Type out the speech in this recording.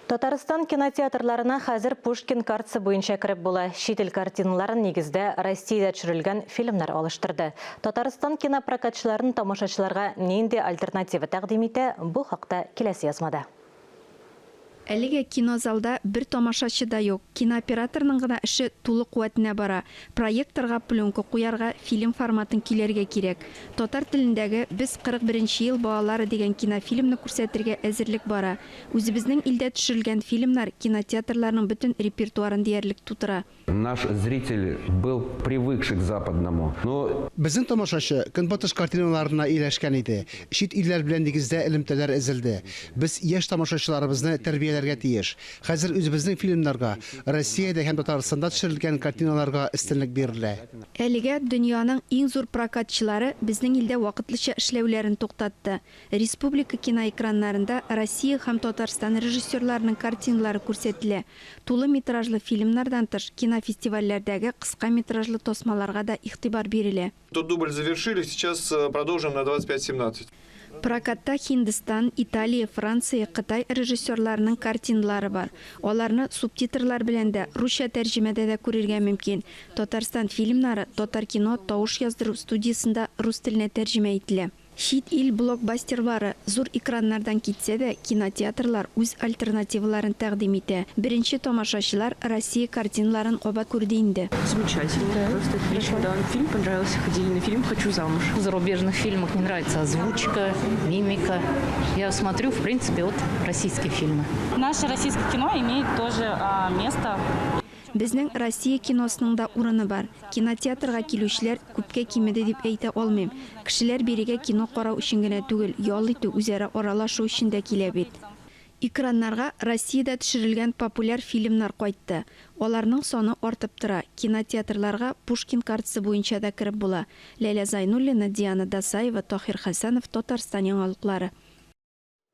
Татарстан кинотеатрларына хәзер Пушкин картасы буенча кереп була. Чит ил картиналарын нигездә Россиядә төшерелгән фильмнар алыштырды. Татарстан кинопрокатчыларын тамашачыларга нинди альтернатива тәкъдим итә, бу хакта киләсе язмада. Әлегә кинозалда бер тамашачы да юк. Кинооператорның гына эше тулы куәтенә бара. Проекторга пленка куярга, фильм форматын көйләргә кирәк. Татар телендәге Без 41 нче ел балалары дигән кинофильмны күрсәтергә әзерлек бара. Үзебезнең илдә төшерелгән фильмнар кинотеатрларның бөтен репертуарын диярлек тутыра. Наш зритель был привыкший к западному, но. Безнең тамашачы Көнбатыш картиналарына ияләшкән иде. Чит илләр белән нигездә элемтәләр өзелде. Без яшь тамашачыларыбызны тәрбияләргә тиеш. Хәзер үзебезнең фильмнарга, Россиядә һәм Татарстанда төшерелгән картиналарга өстенлек бирелә. Әлегә дөньяның иң зур прокатчылары безнең илдә вакытлыча эшләүләрен туктатты. Республика киноэкраннарында Россия һәм Татарстан режиссерларының картиналары күрсәтелә. Тулы метражлы фильмнардан тыш, кинофестивальләрдәге кыска метражлы тасмаларга да игътибар бирелә. Тот дубль завершили, сейчас продолжим на 25:17. Прокатта Һиндстан, Италия, Франция, Кытай режиссерларының картиналары бар. Аларны субтитрлар белән дә, русча тәрҗемәдә дә күрергә мөмкин. Татарстан фильмнары Татаркино тавыш яздыру студиясендә рус теленә тәрҗемә ителә. Чит ил блокбастерлары зур экраннардан китсә дә, кинотеатрлар үз альтернативаларын тәкъдим итә. Беренче тамашачылар Россия картиналарын кабат күрде инде. Замечательно, просто отлично, да. Фильм понравился, ходили на фильм "Хочу замуж". В зарубежных фильмах не нравится озвучка, мимика. Я смотрю, в принципе, вот российские фильмы. Наше российское кино имеет тоже место. Безнең Россия киносының да урыны бар. Кинотеатрга килүчеләр күпкә кимеде дип әйтә алмыйм. Кешеләр бирегә кино карау өчен генә түгел, ял итү, үзара аралашу өчен дә килә бит. Экраннарга Россиядә төшерелгән популяр фильмнар кайтты. Аларның саны артып тора. Кинотеатрларга Пушкин картасы буенча да кереп була. Ләйлә Зайнуллина, Диана Дасаева, Таһир Хәсәнов, Татарстан яңалыклары.